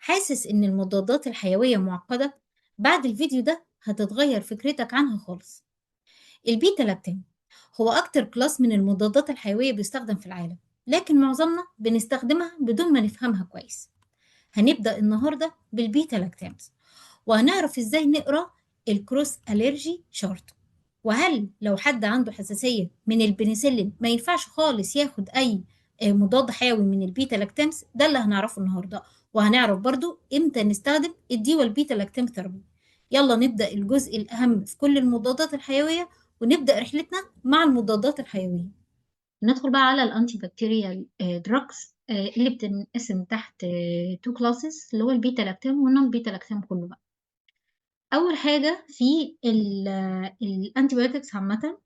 حاسس إن المضادات الحيوية معقدة؟ بعد الفيديو ده هتتغير فكرتك عنها خالص. ال beta lactam هو أكتر class من المضادات الحيوية بيستخدم في العالم، لكن معظمنا بنستخدمها بدون ما نفهمها كويس. هنبدأ النهاردة بال beta lactams، وهنعرف إزاي نقرأ ال cross allergy chart، وهل لو حد عنده حساسية من البنسلين ما ينفعش خالص ياخد أي مضاد حيوي من ال beta lactams. ده اللي هنعرفه النهارده، وهنعرف برضو امتى نستخدم ال dual beta lactam therapy. يلا نبدأ الجزء الأهم في كل المضادات الحيوية، ونبدأ رحلتنا مع المضادات الحيوية. ندخل بقى على ال antibacterial drugs اللي بتنقسم تحت two classes، اللي هو ال beta lactam وال non beta lactam كله بقى. أول حاجة في ال antibiotics عامة،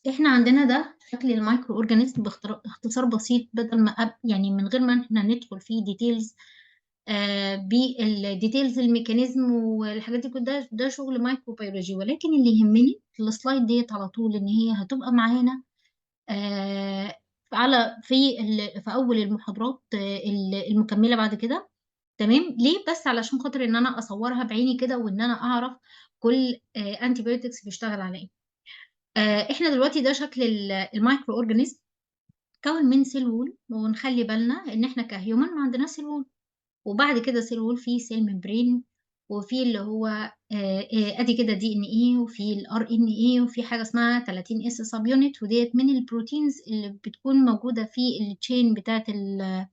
احنا عندنا ده شكل ال microorganism باختصار بسيط، بدل ما يعني من غير ما احنا ندخل في details، بال details ال mechanism والحاجات دي كلها، ده شغل microbiology. ولكن اللي يهمني في ال slide ديت على طول ان هي هتبقى معانا على في اول المحاضرات المكمله بعد كده، تمام؟ ليه؟ بس علشان خاطر ان انا اصورها بعيني كده، وان انا اعرف كل antibiotics بيشتغل على ايه. احنا دلوقتي ده شكل ال microorganism، كون من cell wall، ونخلي بالنا ان احنا ك human ما عندناش cell wall، وبعد كده cell wall فيه cell membrane، وفي اللي هو ادي كده DNA، وفي ال RNA، وفي حاجه اسمها 30 S subunit، وديت من ال proteins اللي بتكون موجوده في ال chain بتاعه ال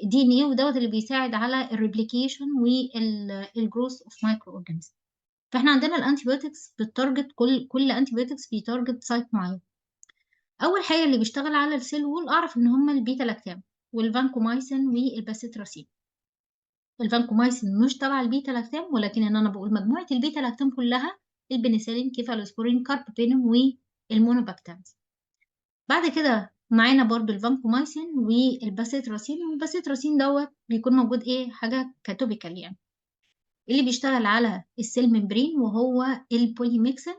DNA، ودوت اللي بيساعد على ال replication وال growth of microorganism. فاحنا عندنا ال antibiotics بت target كل antibiotics بي target site معين. اول حاجه اللي بيشتغل على ال cell wall اعرف ان هم ال beta lactam وال vancomycin وال bacitracin. ال vancomycin مش تبع ال beta lactam، ولكن ان انا بقول مجموعه ال beta lactam كلها: البنسلين، cephalosporin، carbapenem، وال monobactams. بعد كده معانا برضو ال vancomycin وال bacitracin، وال bacitracin دوت بيكون موجود ايه؟ حاجه ك topical يعني. اللي بيشتغل على ال cell membrane وهو ال polymyxin،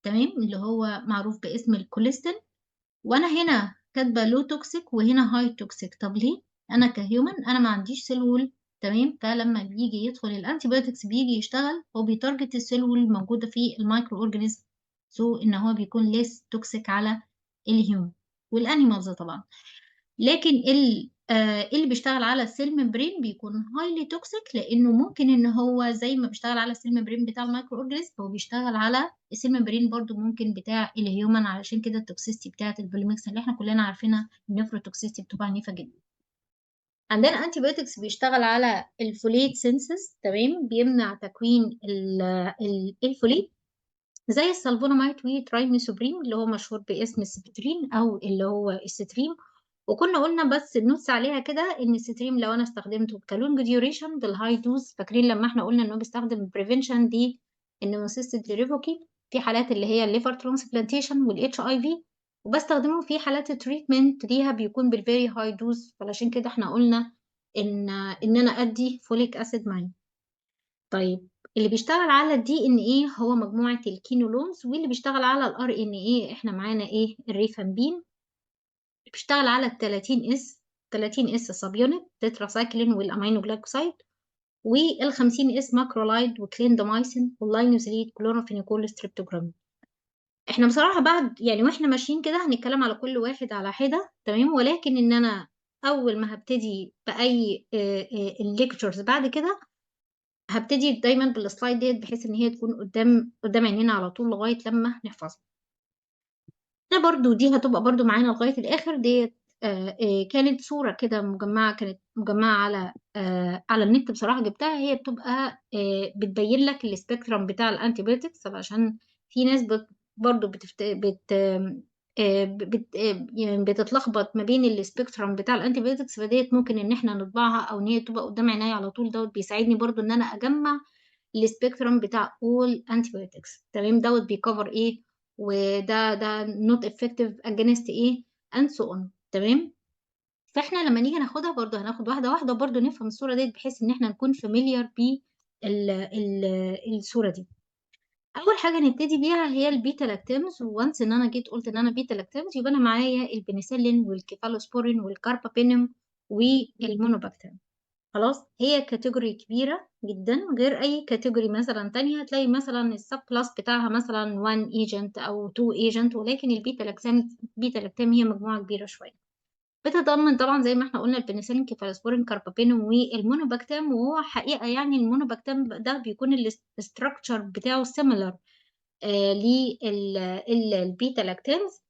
تمام؟ اللي هو معروف باسم الكوليستين. وانا هنا كاتبه low toxic وهنا high toxic. طب ليه؟ انا ك human انا ما عنديش cell wall، تمام؟ فلما بيجي يدخل ال antibiotics بيجي يشتغل، هو بي target ال cell wall الموجوده في ال microorganism، so ان هو بيكون less toxic على ال human وال animals طبعا. لكن اللي بيشتغل على ال cell membrane بيكون highly toxic، لانه ممكن ان هو زي ما بيشتغل على ال cell membrane بتاع ال microorganism هو بيشتغل على ال cell membrane برضو ممكن بتاع ال human. علشان كده ال toxicity بتاعه ال polymyxin اللي احنا كلنا عارفينها، ال nephrotoxicity، بتبقى عنيفه جدا. عندنا antibiotics بيشتغل على ال folate synthesis، تمام؟ بيمنع تكوين ال folate، زي ال sulfonamide و trimethoprim اللي هو مشهور باسم السبترين او اللي هو الستريم. وكنا قلنا بس ال notes عليها كده ان الستريم لو انا استخدمته ك long duration بال high dose، فاكرين لما احنا قلنا انه بيستخدم prevention دي ال pneumocystis jirovecii في حالات اللي هي ال liver transplantation وال HIV، وبستخدمه في حالات ال treatment ليها بيكون بال very high dose. فعشان كده احنا قلنا ان انا ادي folic acid معاه. طيب، اللي بيشتغل على ال DNA هو مجموعه ال quinolones، واللي بيشتغل على ال RNA احنا معانا ايه؟ ال rifampin. بيشتغل على ال 30 S، 30 S subunit، tetracycline وال aminoglycoside، وال 50 S macrolide و clindamycin وال linezolid، chloramphenicol، streptogramin. احنا بصراحة بعد يعني واحنا ماشيين كده هنتكلم على كل واحد على حدة، تمام؟ ولكن ان انا اول ما هبتدي باي ال lectures بعد كده هبتدي دايما بال slide ديت، بحيث ان هي تكون قدام عينينا على طول لغاية لما نحفظها. ده برضو دي هتبقى برضو معانا لغاية الآخر ديت. كانت صورة كده مجمعة، كانت مجمعة على النت بصراحة جبتها، هي بتبقى بتبين لك ال spectrum بتاع ال antibiotics، عشان في ناس برضو بتفت... بت... آه، بت... آه، يعني بتتلخبط ما بين ال spectrum بتاع ال antibiotics. فديت ممكن ان احنا نطبعها او ان هي تبقى قدام عينيا على طول. دوت بيساعدني برضو ان انا اجمع ال spectrum بتاع all antibiotics، تمام؟ دوت بي cover ايه، وده not effective against ايه، and so on، تمام؟ فاحنا لما نيجي ناخدها برضو هناخد واحده واحده، برضو نفهم الصوره ديت بحيث ان احنا نكون familiar بالصوره دي. اول حاجه نبتدي بيها هي ال beta lactams. once ان انا جيت قلت ان انا beta lactams، يبقى انا معايا البنسلين وال cephalosporin وال carbapenem وال monobactam. خلاص، خلاص، هي category كبيرة جدًا غير أي category مثلًا تانية، هتلاقي مثلًا الsub class بتاعها مثلًا 1 agent أو 2 agent، ولكن الbeta lactam beta lactam هي مجموعة كبيرة شوية. بتتضمن طبعًا زي ما إحنا قُلنا البنسلين، cephalosporin، carbapenem والmonobactam، وهو حقيقة يعني الmonobactam ده بيكون الstructure بتاعه similar لل ال الbeta lactams،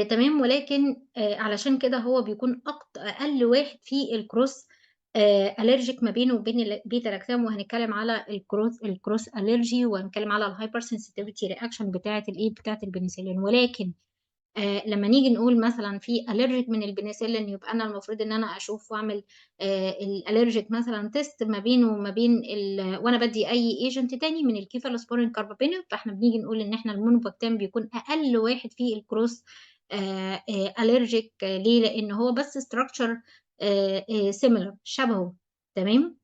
تمام، ولكن علشان كده هو بيكون أقل واحد في الcross allergic ما بينه وبين الbeta lactam، وهنتكلم على الcross allergy، وهنتكلم على الhypersensitivity reaction بتاعة الإيه، بتاعة البنسلين. ولكن لمّا نيجي نقول مثلًا في allergic من البنسلين، يبقى أنا المفروض إن أنا أشوف وأعمل الallergic مثلًا test ما بينه وما بين وأنا بادّي أي agent تاني من الcephalosporin carbapenem، فإحنا بنيجي نقول إن إحنا الmonobactam بيكون أقل واحد في الcross allergic. ليه؟ لإن هو بس structure similar شبهه، تمام؟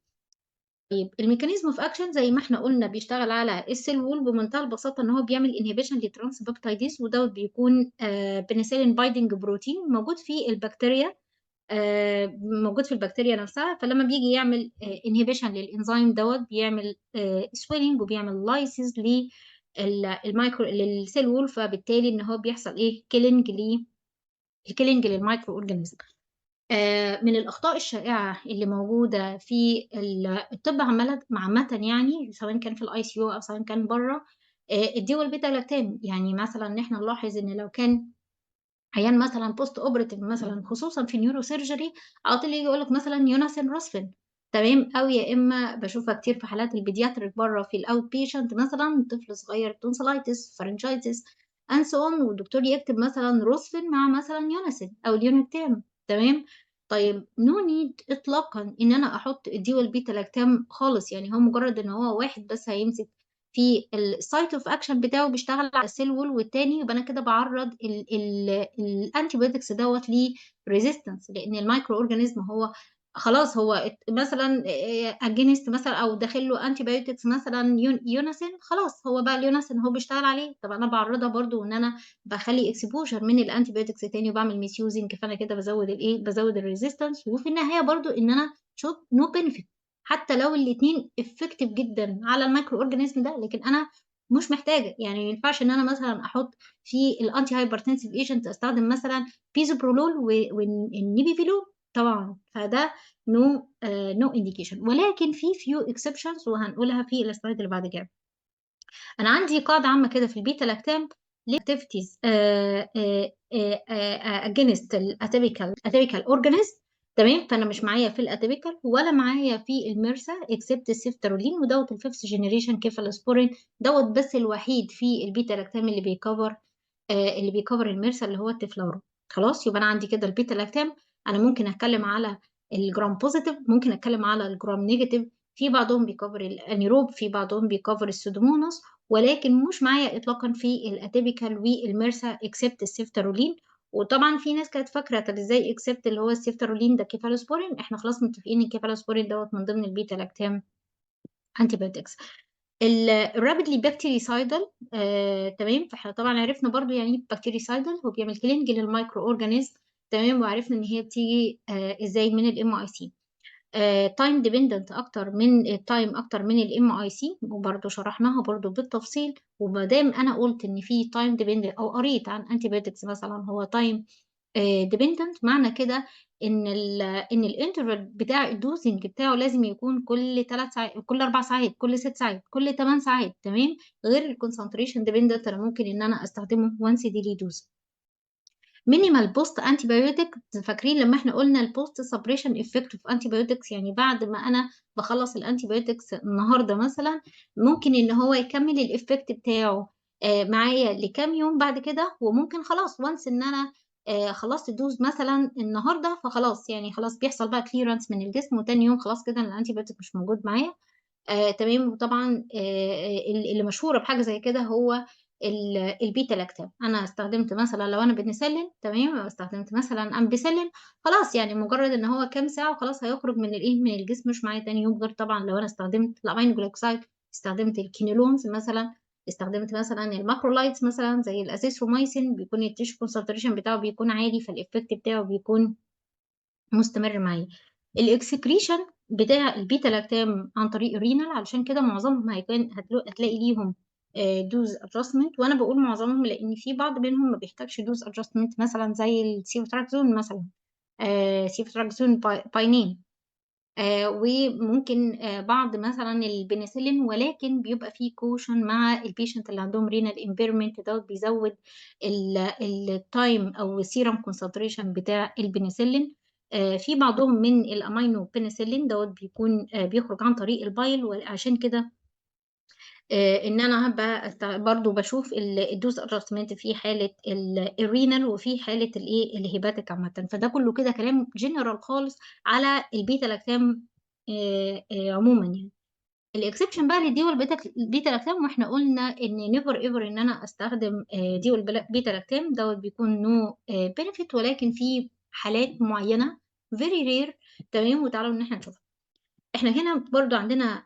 طيب، الmechanism of action زي ما إحنا قُلنا بيشتغل على الcell wall بمنتهى البساطة، إن هو بيعمل inhibition لtranspeptidase، ودوّة بيكون penicillin binding protein موجود في البكتيريا، موجود في البكتيريا نفسها، فلمّا بييجي يعمل inhibition للإنزيم دوّة بيعمل swelling وبيعمل lysis لل الmicro للcell wall، فبالتالي إن هو بيحصل إيه، killing للmicroorganism. من الأخطاء الشائعة اللي موجودة في الطب عامةً يعني، سواء كان في الICU أو سواء كان برّه، الdual beta lactam، يعني مثلًا إن إحنا نلاحظ إن لو كان عيان مثلًا post operative مثلًا خصوصًا في neurosurgery، على طول ييجي يقول لك مثلًا Unasyn Rocephin، تمام، أو يا إما باشوفها كتير في حالات الpediatric برّه في الoutpatient، مثلًا طفل صغير tonsillitis، pharyngitis and so on، والدكتور يكتب مثلًا Rocephin مع مثلًا Unasyn أو الUnactam، تمام. طيب، no need إطلاقًا إن أنا أحط الdual beta lactam خالص، يعني هو مجرد إن هو واحد بس هيمسك في الsite of action بتاعه بيشتغل على الcell wall، والتاني يبقى أنا كده باعرّض ال ال الantibiotics دوّة لresistance، لإن الmicroorganism هو خلاص هو مثلًا against مثلًا أو داخل له antibiotics مثلًا Unasyn، خلاص هو بقى الUnasyn هو بيشتغل عليه، طب أنا باعرّضها برضه إن أنا باخلّي exposure من الantibiotics تاني وباعمل misusing، فأنا كده بازوّد الإيه، بازوّد الresistance، وفي النهاية برضه إن أنا show no benefit، حتى لو الاتنين effective جدًا على الmicroorganism ده، لكن أنا مش محتاجة، يعني ما ينفعش إن أنا مثلًا أحط في الanti hypertensive agent أستخدم مثلًا bisoprolol وال nebivolol طبعًا، فده no indication، ولكن في few exceptions وهنقولها في الslide اللي بعد كده. أنا عندي قاعدة عامة كده في الbeta lactam activities against الatypical organism، تمام، فأنا مش معايا في الatypical ولا معايا في الMRSA except الceftaroline، ودوّة الfifth generation cephalosporin دوّة بس الوحيد في الbeta lactam اللي بيcover الMRSA اللي هو ال Teflaro. خلاص، يبقى أنا عندي كده الbeta lactam أنا ممكن أتكلم على الgram positive، ممكن أتكلم على الgram negative، في بعضهم بيcover الanaerobe، في بعضهم بيcover ال Pseudomonas، ولكن مش معايا إطلاقًا في الatypical والMRSA except ال ceftaroline. وطبعًا في ناس كانت فاكرة طب إزاي except اللي هو ال ceftaroline ده cephalosporin، إحنا خلاص متفقين إن الcephalosporin دوّة من ضمن الbeta lactam antibiotics. الrapidly bactericidal، تمام، فإحنا طبعًا عرفنا برضه يعني إيه bactericidal، هو بيعمل killing للmicroorganism، تمام، وعرفنا إن هي بتيجي إزاي من الMIC. Time dependent أكتر من الtime أكتر من الMIC، وبرضه شرحناها برضه بالتفصيل، وما دام أنا قُلت إن في time dependent أو قريت عن antibiotics مثلًا هو time dependent، معنى كده إن الinterval بتاع الdosing بتاعه لازم يكون كل 3 ساعات، كل 4 ساعات، كل 6 ساعات، كل 8 ساعات، تمام، غير الconcentration dependent أنا ممكن إن أنا أستخدمه once daily dose. minimal post antibiotic، فاكرين لمّا إحنا قُلنا الpost suppression effect of antibiotics، يعني بعد ما أنا باخلّص الantibiotics النهارده مثلًا، ممكن إن هو يكمّل الeffect بتاعه معايا لكام يوم بعد كده، وممكن خلاص once إن أنا خلصت الdose مثلًا النهارده، فخلاص يعني خلاص بيحصل بقى clearance من الجسم، وتاني يوم خلاص كده الantibiotic مش موجود معايا، تمام، وطبعًا اللي مشهورة بحاجة زي كده هو الbeta lactam. أنا استخدمت مثلًا لو أنا بنسلين، تمام، أو استخدمت مثلًا ampicillin، خلاص يعني مجرد إن هو كام ساعة وخلاص هيخرج من الإيه، من الجسم، مش معايا تاني يوم، غير طبعًا لو أنا استخدمت الaminoglycoside، استخدمت الquinolones مثلًا، استخدمت مثلًا الmacrolides مثلًا زي الazithromycin، بيكون الtissue concentration بتاعه بيكون عالي، فالeffect بتاعه بيكون مستمر معايا. ال excretion بتاع ال beta lactam عن طريق ال renal، علشان كده معظمهم هيكون هتلاقي ليهم dose adjustment. وانا بقول معظمهم لان في بعض منهم ما بيحتاجش dose adjustment، مثلا زي ال ceftriaxone مثلا، ceftriaxone by name، وممكن بعض مثلا البنسلين، ولكن بيبقى فيه caution مع ال patient اللي عندهم renal impairment، دوت بيزود ال time او ال serum concentration بتاع البنسلين. في بعضهم من ال aminopenicillin دوت بيكون بيخرج عن طريق ال bile، وعشان كده ان انا هبقى برضو بشوف ال dose adjustment في حاله ال renal وفي حاله الايه ال hepatic عامه. فده كله كده كلام جنرال خالص على ال beta lactam عموما يعني. ال exception بقى لل dual beta lactam، واحنا قلنا ان never ever ان انا استخدم dual beta lactam، دوت بيكون no benefit، ولكن في حالات معينه very rare، تمام؟ وتعالوا ان احنا نشوفها. احنا هنا برضو عندنا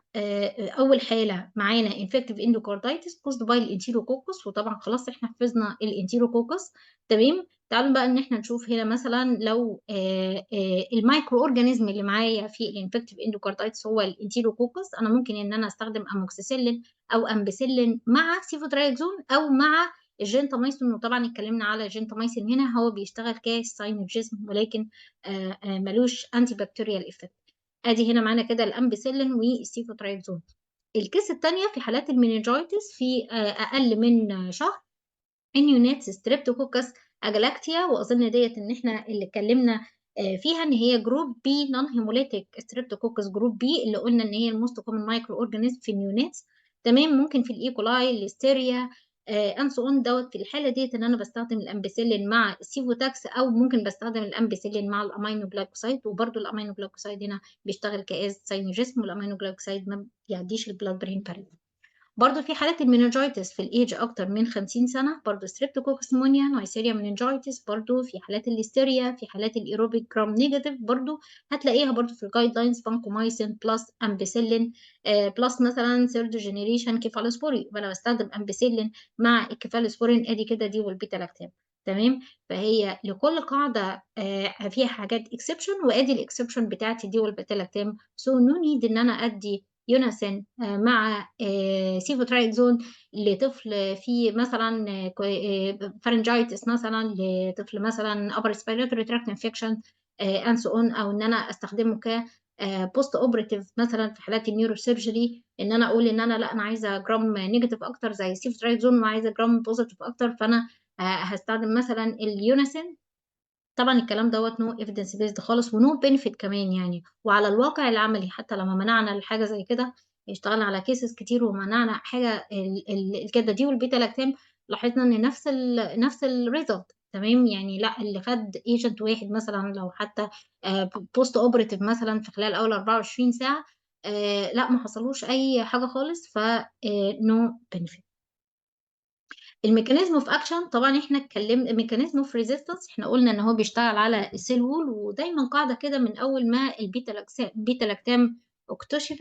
اول حاله معانا infective endocarditis caused by ال enterococcus، وطبعا خلاص احنا حفظنا ال enterococcus، تمام؟ تعالوا بقى ان احنا نشوف هنا مثلا لو ال microorganism اللي معايا في ال infective endocarditis هو ال enterococcus، انا ممكن ان انا استخدم اموكسيسيلين او امبيسيلين مع ceftriaxone او مع الجنتاميسين. وطبعا اتكلمنا على الجنتاميسين هنا هو بيشتغل ك synergism، ولكن ملوش antibacterial effect. ادي هنا معانا كده ال ampicillin وال ceftriaxone. ال case الثانيه في حالات ال meningitis في اقل من شهر، ال neonates streptococcus agalactiae، واظن ديت ان احنا اللي اتكلمنا فيها ان هي group B non hemolytic streptococcus group B، اللي قلنا ان هي ال most common microorganism في ال neonates، تمام؟ ممكن في ال E. coli، ال listeria، and so on. دوت في الحاله ديت ان انا بستخدم الامبيسيلين مع ال Cefotax، او ممكن بستخدم الامبيسيلين مع ال aminoglycoside، وبرده ال aminoglycoside هنا بيشتغل ك as synergism، وال aminoglycoside ما بيعديش ال blood brain barrier. برضه في حالات ال meningitis في ال age اكتر من 50 سنه، برضه streptococcus pneumoniae، Neisseria meningitis، برضه في حالات الليستيريا، في حالات ال aerobic gram negative، برضه هتلاقيها برضه في ال guidelines vancomycin plus ampicillin plus مثلا third generation cephalosporin، يبقى انا بستخدم امبيسيلين مع الكيفالوسبورين. ادي كده dual beta lactam، تمام؟ فهي لكل قاعده فيها حاجات exception، وادي ال exception بتاعتي dual beta lactam. so no need ان انا ادي Unasyn مع ceftriaxone لطفل في مثلا pharyngitis، مثلا لطفل مثلا upper respiratory tract infection and so on، او ان انا استخدمه ك post operative مثلا في حالات ال neurosurgery، ان انا اقول ان انا لا انا عايزه gram negative اكتر زي ceftriaxone وعايزه gram positive اكتر، فانا هستخدم مثلا ال Unasyn. طبعا الكلام دوت no evidence based خالص و no benefit كمان يعني. وعلى الواقع العملي حتى لما منعنا الحاجه زي كده، اشتغلنا على cases كتير ومنعنا حاجه الكده dual beta lactam، لاحظنا ان نفس ال result، تمام؟ يعني لا اللي خد agent واحد مثلا لو حتى post operative مثلا في خلال اول 24 ساعه، لا ما حصلوش اي حاجه خالص، ف no benefit. ال mechanism of action طبعا احنا اتكلمنا mechanism of resistance، احنا قلنا ان هو بيشتغل على ال cell wall، ودايما قاعده كده من اول ما ال beta lactam اكتشف،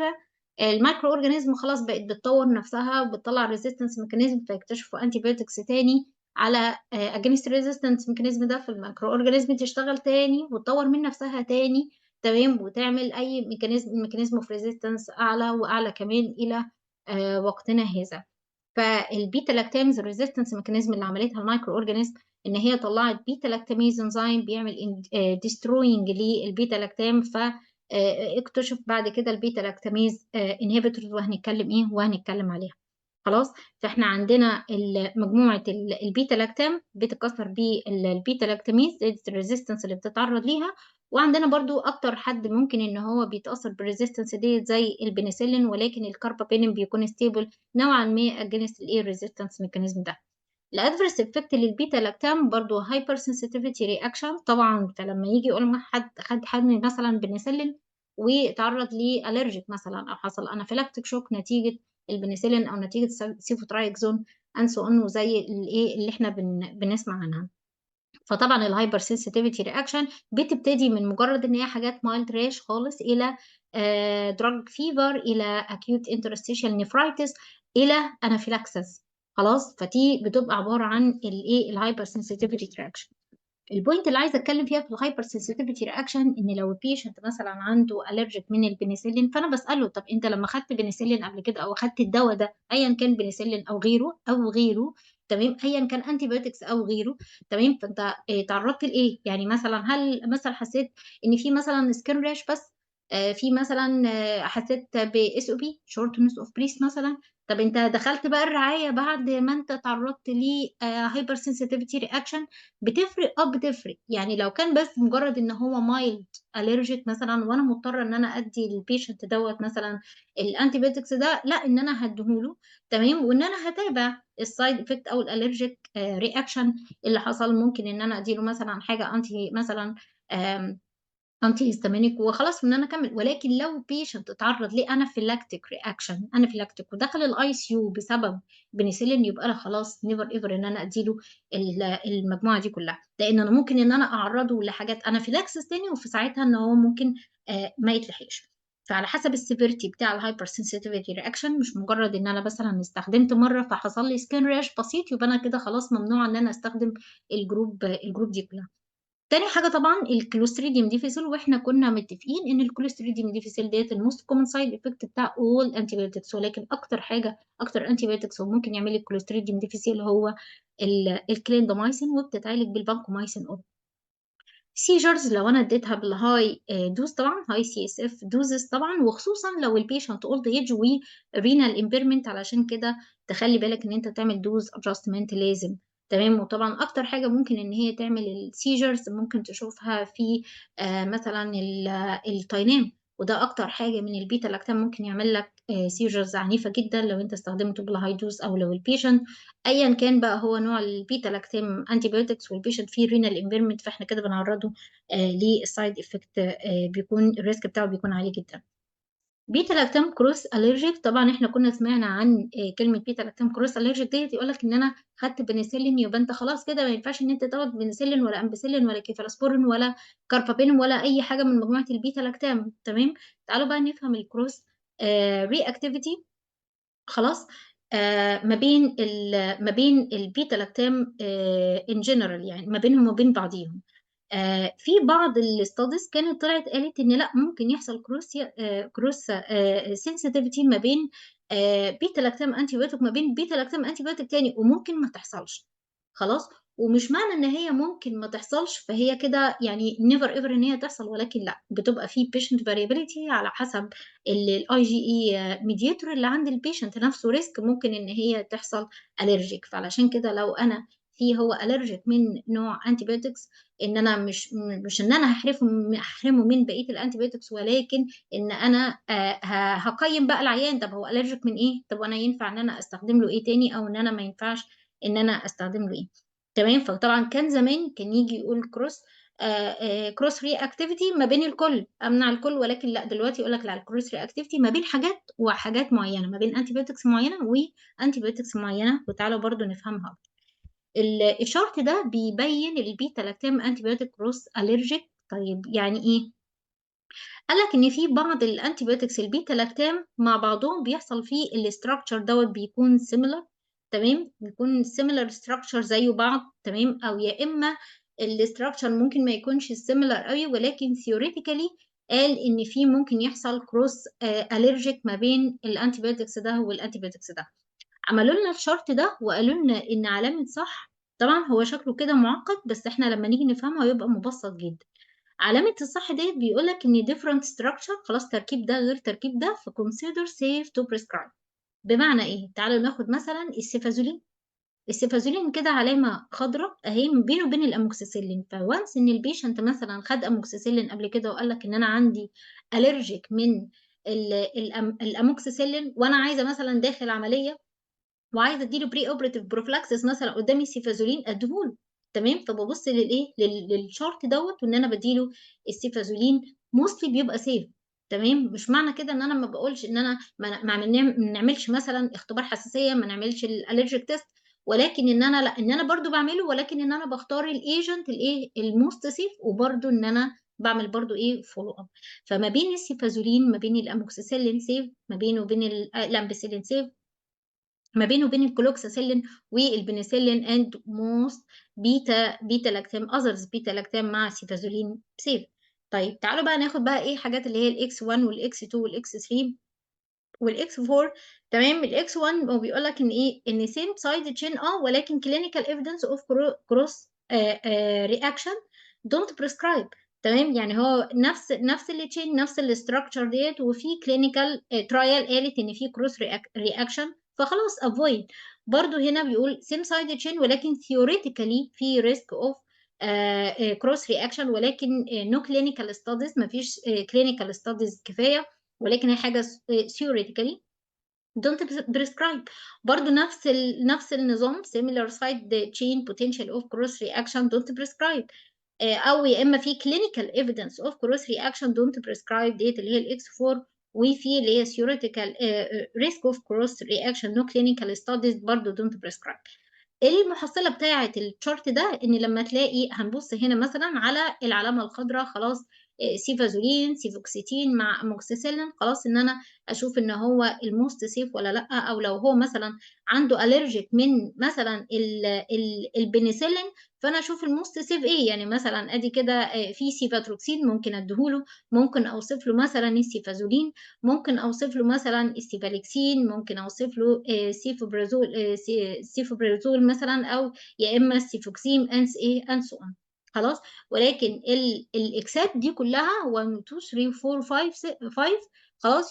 ال microorganism خلاص بقت بتطور نفسها وبتطلع resistance mechanism، فيكتشفوا antibiotics تاني على against resistance mechanism ده، فال microorganism تشتغل تاني وتطور من نفسها تاني، تمام؟ وتعمل اي mechanism of resistance اعلى واعلى كمان الى وقتنا هذا. فال beta lactams resistance mechanism اللي عملتها ال microorganism ان هي طلعت beta lactamase enzyme بيعمل destroying لل beta lactam، ف اكتشف بعد كده ال beta lactamase inhibitors، وهنتكلم ايه وهنتكلم عليها خلاص. فاحنا عندنا مجموعه ال beta lactam بتتكسر بال beta lactamase، ال resistance اللي بتتعرض ليها. وعندنا برضو اكتر حد ممكن ان هو بيتاثر بال resistance ديت زي البنسلين، ولكن ال carbapenem بيكون stable نوعا ما against الايه resistance mechanism ده. ال adverse effect لل beta lactam برضو hypersensitivity reaction طبعا، فلما يجي يقول حد خد حد مثلا بنسلين وتعرض ل allergic مثلا او حصل anaphylactic shock نتيجه البنسلين او نتيجه ceftriaxone and so on، وزي الايه اللي احنا بنسمع عنها. فطبعا ال hypersensitivity reaction بتبتدي من مجرد ان هي حاجات mild rash خالص الى drug fever الى acute interstitial nephritis الى anaphylaxis خلاص. فدي بتبقى عباره عن الايه ال hypersensitivity reaction. ال point اللي عايزة أتكلم فيها في الhypersensitivity reaction، إن لو الpatient مثلًا عنده allergic من البنسلين، فأنا باسأله طب أنت لمّا خدت بنسلين قبل كده أو أخدت الدوا ده أيًا كان بنسلين أو غيره أو غيره، تمام، أيًا كان antibiotics أو غيره، تمام، فأنت اتعرضت لإيه؟ يعني مثلًا هل مثلًا حسيت إن في مثلًا skin rash بس، في مثلًا حسيت بSOB shortness of breath مثلًا، طب أنت دخلت بقى الرعاية بعد ما أنت اتعرضت ل hypersensitivity reaction؟ بتفرق، آه بتفرق، يعني لو كان بس مجرد إن هو mild allergic مثلًا وأنا مضطرة إن أنا أدّي للpatient دوّة مثلًا الantibiotics ده، لأ إن أنا هادّيه له، تمام، وإن أنا هاتابع الside effect أو الallergic reaction اللي حصل، ممكن إن أنا أدّي له مثلًا حاجة anti مثلًا antihistaminic وخلاص وإن أنا أكمّل. ولكن لو patient اتعرّض لanaphylactic reaction anaphylactic ودخل الICU بسبب بنسلين، يبقى أنا خلاص never ever إن أنا أدّي له المجموعة دي كلّها، لإن أنا ممكن إن أنا أعرّضه لحاجات anaphylaxis تاني، وفي ساعتها إن هو ممكن ما يتلحقش. فعلى حسب الseverity بتاع الhypersensitivity reaction، مش مجرد إن أنا مثلًا استخدمت مرّة فحصل لي skin rash بسيط يبقى أنا كده خلاص ممنوع إن أنا أستخدم الgroup دي كلّها. تاني حاجة طبعًا الclostridium difficile، وإحنا كنا متفقين إن الclostridium difficile ديّة الmost common side effect بتاع all antibiotics، ولكن أكتر حاجة، أكتر antibiotics هو ممكن يعمل لي clostridium difficile هو الclindamycin، وبتتعالج بالvancomycin oral. seizures لو أنا اديتها بالhigh dose طبعًا high CSF doses طبعًا، وخصوصًا لو الpatient old age وrenal impairment، علشان كده تخلّي بالك إن أنت تعمل dose adjustment لازم، تمام. وطبعًا أكتر حاجة ممكن إن هي تعمل الseizures ممكن تشوفها في مثلًا ال Tienam، وده أكتر حاجة من الbeta lactam ممكن يعمل لك seizures عنيفة جدًا لو أنت استخدمته بالhigh dose، أو لو الpatient أيًا كان بقى هو نوع الbeta lactam antibiotics والpatient فيه renal impairment، فإحنا كده بنعرّضه للside effect، بيكون الrisk بتاعه بيكون عالي جدًا. beta lactam cross allergic، طبعًا إحنا كنا سمعنا عن كلمة beta lactam cross allergic ديّة، يقول لك إن أنا خدت بنسلين يبقى أنت خلاص كده ما ينفعش إن أنت تاخد بنسلين ولا ampicillin ولا cephalosporin ولا carbapenem ولا أي حاجة من مجموعة الbeta lactam، تمام. تعالوا بقى نفهم الcross reactivity، خلاص، ما بين الbeta lactam in general، يعني ما بينهم وبين بعضيهم. في بعض الstudies كانت طلعت قالت إن لأ، ممكن يحصل cross sensitivity ما بين beta lactam antibiotic وما بين beta lactam antibiotic تاني، وممكن ما تحصلش، خلاص؟ ومش معنى إن هي ممكن ما تحصلش فهي كده يعني never ever إن هي تحصل، ولكن لأ، بتبقى في patient variability على حسب الIgE mediator اللي عند الpatient نفسه risk ممكن إن هي تحصل allergic. فعلشان كده لو أنا في هو allergic من نوع antibiotics، إن أنا مش إن أنا هاحرمه من بقية الantibiotics، ولكن إن أنا هاقيّم بقى العيان، طب هو allergic من إيه؟ طب وأنا ينفع إن أنا أستخدم له إيه تاني، أو إن أنا ما ينفعش إن أنا أستخدم له إيه، تمام؟ فطبعًا كان زمان كان ييجي يقول cross reactivity ما بين الكل، أمنع الكل، ولكن لأ، دلوقتي يقول لك لأ، الcross reactivity ما بين حاجات وحاجات معيّنة، ما بين antibiotics معيّنة وantibiotics معيّنة، وتعالوا برضه نفهمها أكتر. الchart ده بيبين الbeta lactam antibiotic cross allergic. طيب يعني إيه؟ قال لك إن في بعض الantibiotics الbeta lactam مع بعضهم بيحصل فيه الstructure دوّة بيكون similar، تمام، بيكون similar structure زي بعض، تمام، أو يا إما الstructure ممكن ما يكونش similar أوي، ولكن theoretically قال إن في ممكن يحصل cross allergic ما بين الantibiotics ده والantibiotics ده. عملوا لنا الchart ده وقالوا لنا إن علامة صح، طبعًا هو شكله كده معقد بس إحنا لمّا نيجي نفهمه هيبقى مبسط جدًا. علامة الصح ديّة بيقول لك إن different structure، خلاص تركيب ده غير تركيب ده، فconsider safe to prescribe. بمعنى إيه؟ تعالوا ناخد مثلًا ال cefazolin، ال cefazolin كده علامة خضرا أهي بينه وبين ال amoxicillin، فonce إن الpatient مثلًا خد amoxicillin قبل كده وقال لك إن أنا عندي allergic من ال الأم الamoxicillin، وأنا عايزة مثلًا داخل عملية وعايزة أدّي له pre-operative prophylaxis مثلًا، قدامي cefazolin أدّيه له، تمام؟ فبابُص للإيه، للchart دوّة، وإن أنا بادّي له ال cefazolin mostly بيبقى safe، تمام؟ مش معنى كده إن أنا ما باقولش إن أنا ما نعملش مثلًا اختبار حساسية، ما نعملش الallergic test، ولكن إن أنا لأ، إن أنا برضه باعمله، ولكن إن أنا باختار الagent الإيه، الmost safe، وبرضه إن أنا باعمل برضه إيه follow up. فما بين ال cefazolin، ما بين ال amoxicillin safe، ما بينه وبين الampicillin safe. ما بينه وبين ال cloxacillin والبنسلين and most beta lactam others beta lactam مع cefazolin safe. طيب تعالوا بقى ناخد بقى إيه حاجات اللي هي ال X 1 وال X 2 وال X 3 وال X 4. تمام. ال X 1 هو بيقول لك إن إيه، إن same side chain ولكن clinical evidence of cross reaction don't prescribe. تمام، يعني هو نفس ال chain نفس ال structure ديت، وفي clinical trial قالت إن في cross reaction، فخلاص avoid. برضو هنا بيقول same side chain ولكن theoretically في risk of cross reaction، ولكن no clinical studies، مفيش clinical studies كفاية، ولكن هي حاجة theoretically don't prescribe. برضو نفس النظام similar side chain potential of cross reaction don't prescribe، أو يا إما في clinical evidence of cross reaction don't prescribe ديت اللي هي ال X 4، وفي اللي هي theoretical risk of cross reaction no clinical studies برضو don't prescribe. المحصلة بتاعة ال chart ده إن لما تلاقي هنبص هنا مثلا على العلامة الخضراء، خلاص cefazolin cefoxitin مع اموكسيسيلين، خلاص إن أنا أشوف إن هو ال most safe ولا لأ، أو لو هو مثلا عنده allergic من مثلا البنسلين، فأنا أشوف ال most safe إيه. يعني مثلا أدي كده في cefotaxime ممكن أديهوله، ممكن أوصف له مثلا ال cefazolin، ممكن أوصف له مثلا ال cephalexin، ممكن أوصف له cefprozil مثلا، أو يا إما ال cefixime and إيه and so on. خلاص، ولكن الاكسات دي كلها 1 2 3 4 5 خلاص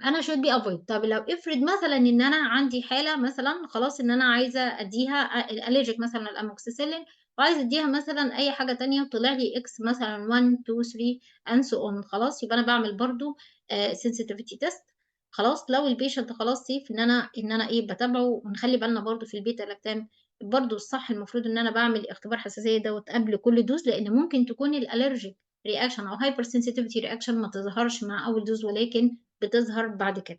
انا should be avoid. طب لو افرض مثلا ان انا عندي حاله مثلا خلاص ان انا عايزه اديها ال allergic مثلا الاموكسيسيلين، وعايزه اديها مثلا اي حاجه تانية، وطلع لي X مثلا 1 2 3 and so on، خلاص يبقى انا بعمل برضو sensitivity test. خلاص لو ال patient خلاص safe ان انا ايه بتابعه. ونخلي بالنا برضو في ال beta lactam برضو الصح المفروض ان انا بعمل اختبار حساسيه دوت قبل كل dose، لان ممكن تكون ال allergic reaction او hypersensitivity reaction ما تظهرش مع اول dose، ولكن بتظهر بعد كده.